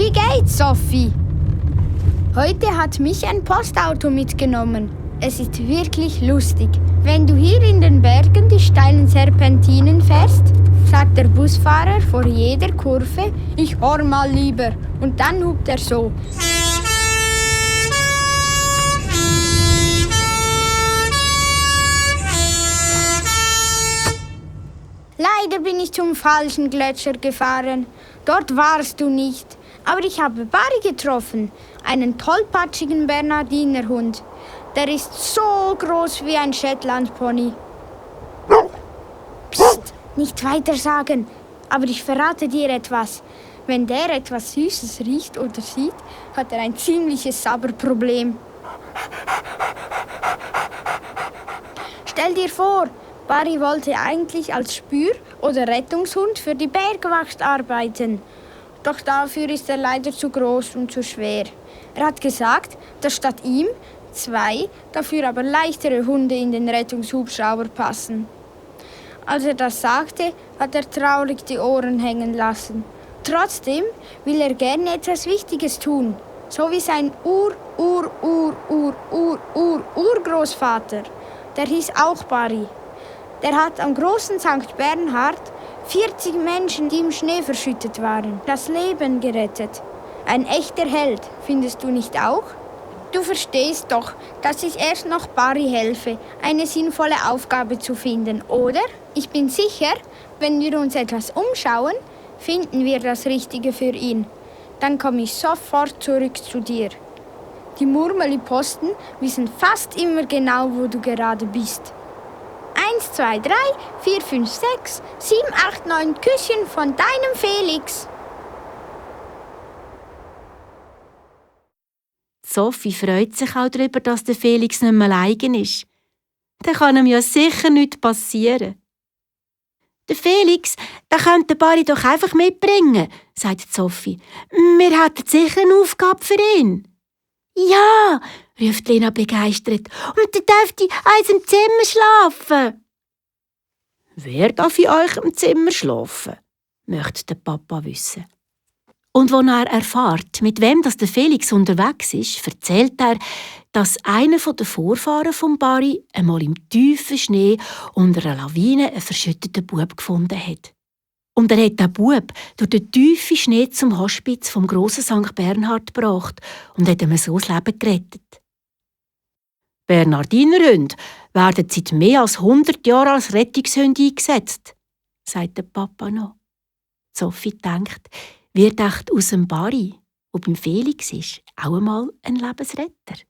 Wie geht's, Sophie? Heute hat mich ein Postauto mitgenommen. Es ist wirklich lustig. Wenn du hier in den Bergen die steilen Serpentinen fährst, sagt der Busfahrer vor jeder Kurve, ich horr mal lieber. Und dann hupt er so. Leider bin ich zum falschen Gletscher gefahren. Dort warst du nicht. Aber ich habe Barry getroffen, einen tollpatschigen Bernardinerhund. Der ist so groß wie ein Shetlandpony. Psst, nicht weiter sagen. Aber ich verrate dir etwas. Wenn der etwas Süßes riecht oder sieht, hat er ein ziemliches Sabberproblem. Stell dir vor, Barry wollte eigentlich als Spür- oder Rettungshund für die Bergwacht arbeiten. Doch dafür ist er leider zu groß und zu schwer. Er hat gesagt, dass statt ihm 2, dafür aber leichtere Hunde in den Rettungshubschrauber passen. Als er das sagte, hat er traurig die Ohren hängen lassen. Trotzdem will er gerne etwas Wichtiges tun, so wie sein Urgroßvater. Der hieß auch Barry. Der hat am großen St. Bernhard 40 Menschen, die im Schnee verschüttet waren, das Leben gerettet. Ein echter Held, findest du nicht auch? Du verstehst doch, dass ich erst noch Barry helfe, eine sinnvolle Aufgabe zu finden, oder? Ich bin sicher, wenn wir uns etwas umschauen, finden wir das Richtige für ihn. Dann komme ich sofort zurück zu dir. Die Murmeli-Posten wissen fast immer genau, wo du gerade bist. 1, 2, 3, 4, 5, 6, 7, 8, 9 Küsschen von deinem Felix. Sophie freut sich auch darüber, dass der Felix nicht mehr allein ist. Dann kann ihm ja sicher nichts passieren. Der Felix, den könnte Barry doch einfach mitbringen, sagt Sophie. Wir hätten sicher eine Aufgabe für ihn. Ja, ruft Lena begeistert. Und dann dürfte eins im Zimmer schlafen. Wer darf in euch im Zimmer schlafen? Möchte der Papa wissen. Und als er erfährt, mit wem das der Felix unterwegs ist, erzählt er, dass einer der Vorfahren von Barry einmal im tiefen Schnee unter einer Lawine einen verschütteten Bub gefunden hat. Und er hat den Bub durch den tiefen Schnee zum Hospiz vom grossen St. Bernhard gebracht und hat ihm so das Leben gerettet. Bernardinerhunde werden seit mehr als 100 Jahren als Rettungshunde eingesetzt, sagt der Papa noch. Sophie denkt, wird echt aus dem Barry, der beim Felix ist, auch einmal ein Lebensretter.